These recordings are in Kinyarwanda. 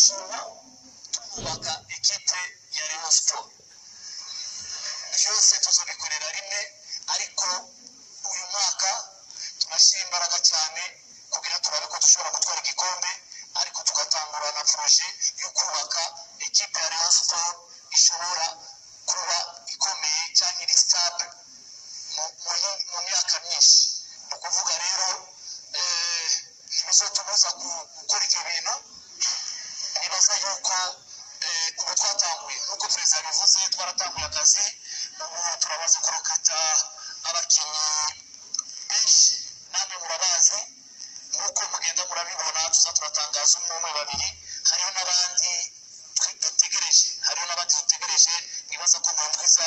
Gushika ubu turubaka ekipe ya Rayon Sport, byose tuzobikorera rimwe, ariko uyu mwaka turashyira imbaraga cyane kugira turabe ko dushobora gutwara igikombe, ariko tugatangura na projet yo kubaka ekipe ya Rayon Sport ishobora kuba ikomeye cyangwa iri stable mu myaka myinshi. Ni ukuvuga rero ntibizotubuza gukora ibyo bintu. Nibaza yuko ubu twatanguye, nk'uko perezida yabivuze, twaratanguye akazi. Ubu turabaze kurecruta abakinnyi benshi, namwe murabazi, nk'uko mugenda murabibona, tuza turatangaza umwe, umwe, babiri. Hariho n'abandi dutegereje, hariho n'abandi dutegereje. Nibaza ko mu ndwiza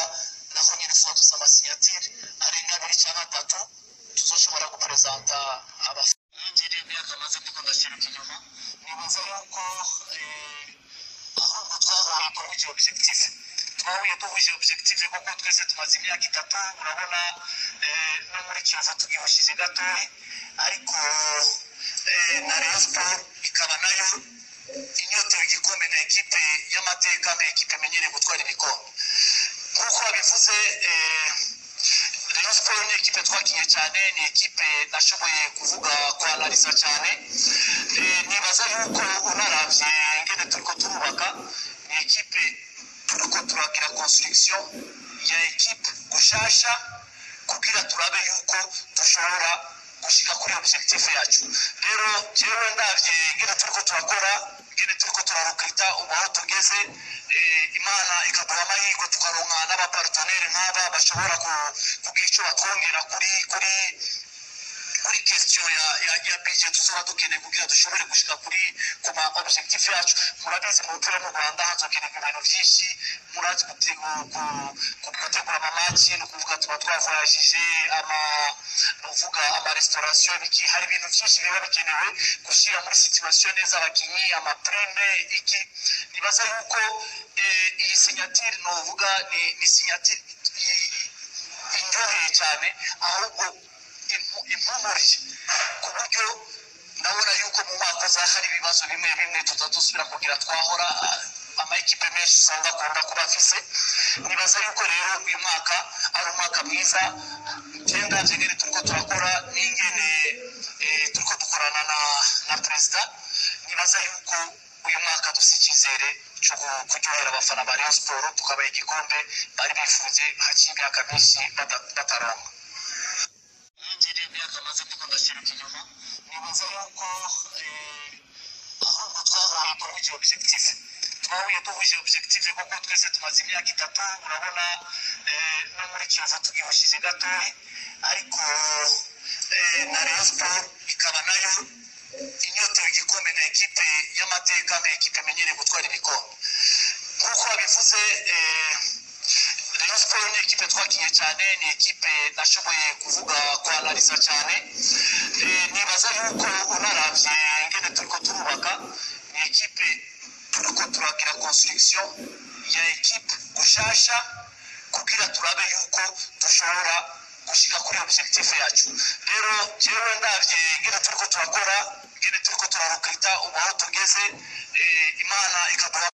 naho nyine tuba dusa amasignature arenga abiri cyangwa atatu tuzoshobora gupresenta abafana. Imyaka maze ndiko ndashiruka inyuma, nibaza yuko ahubwo twahuye duhuje objectif, twahuye duhuje objectif, kuko twese tumaze imyaka 3. Murabona no muri Kiyovu tugihushije gatoya, ariko na Rayon Sport ikaba nayo inyotewe igikombe nka ekipe y'amateka, nka ekipe imenyereye gutwara ibikombe. Nk'uko babivuze, Rayon Sport ni ekipe twakinye cyane, ni ekipe nashoboye kuvuga kwanaliza cyane. Nibaza yuko unaravye ingene turiko turubaka, ni ekipe turiko turagira construction ya ekipe gushasha kugira turabe yuko dushobora gushika kuri objectif yacu. Rero jewe ndavye ingene turiko turakora, ingene turiko turarecruta, ubu aho tugeze, Imana ikaduha amahirwe tukaronka n'abapartenaire nk'aba bashobora kugira icyo batwongera kuri question ya budget tuzoba dukeneye kugira dushobore gushika kuri ku ma objectif yacu. Murabizi, mu mupira mu Rwanda hazokenerwa ibintu byinshi. Murazi gutegura amamatch, ni ukuvuga tuba twavoyagije, ama ni ukuvuga ama restauration, biki, hari ibintu byinshi biba bikenewe gushyira muri situation neza abakinnyi, amaprime, iki. Nibaza yuko iyi signature novuga ni signature indyoheye cyane, ahubwo impumurije, ku buryo ndabona yuko mu mwaka uza hari ibibazo bimwe bimwe tutadusubira kugira twahora ama ekipe menshi usanga akunda kuba afise. Nibaza yuko rero uyu mwaka ari umwaka mwiza. Ndavye ingene turiko turakora n'ingene turiko dukorana na perezida, nibaza yuko uyu mwaka dufite icyizere cyo kuryohera abafana ba Rayon Sport, tukabaha igikombe bari bifuje hakiri imyaka myinshi bataronka. Yinjiriye imyaka maze ndiko ndashiruka inyuma, nibaza yuko ahubwo twahuye duhuje objectif, twahuye duhuje objectif, kuko twese tumaze imyaka 3. Murabona no muri Kiyovu tugihushije gatoya, ariko na Rayon Sport ikaba nayo inyotewe igikombe nka ekipe y'amateka, nka ekipe imenyereye gutwara ibikombe. Nk'uko babivuze, Rayon Sport ni ekipe twakinye cyane, ni ekipe nashoboye kuvuga kwanaliza cyane. Nibaza yuko unaravye ingene turiko turubaka, ni ekipe turiko turagira construction ya ekipe gushasha kugira turabe yuko dushobora gushika kuri objectif yacu. Rero jewe ndavye ingene turiko turakora, ingene turiko turarecruta, ubu aho tugeze, Imana ikaduha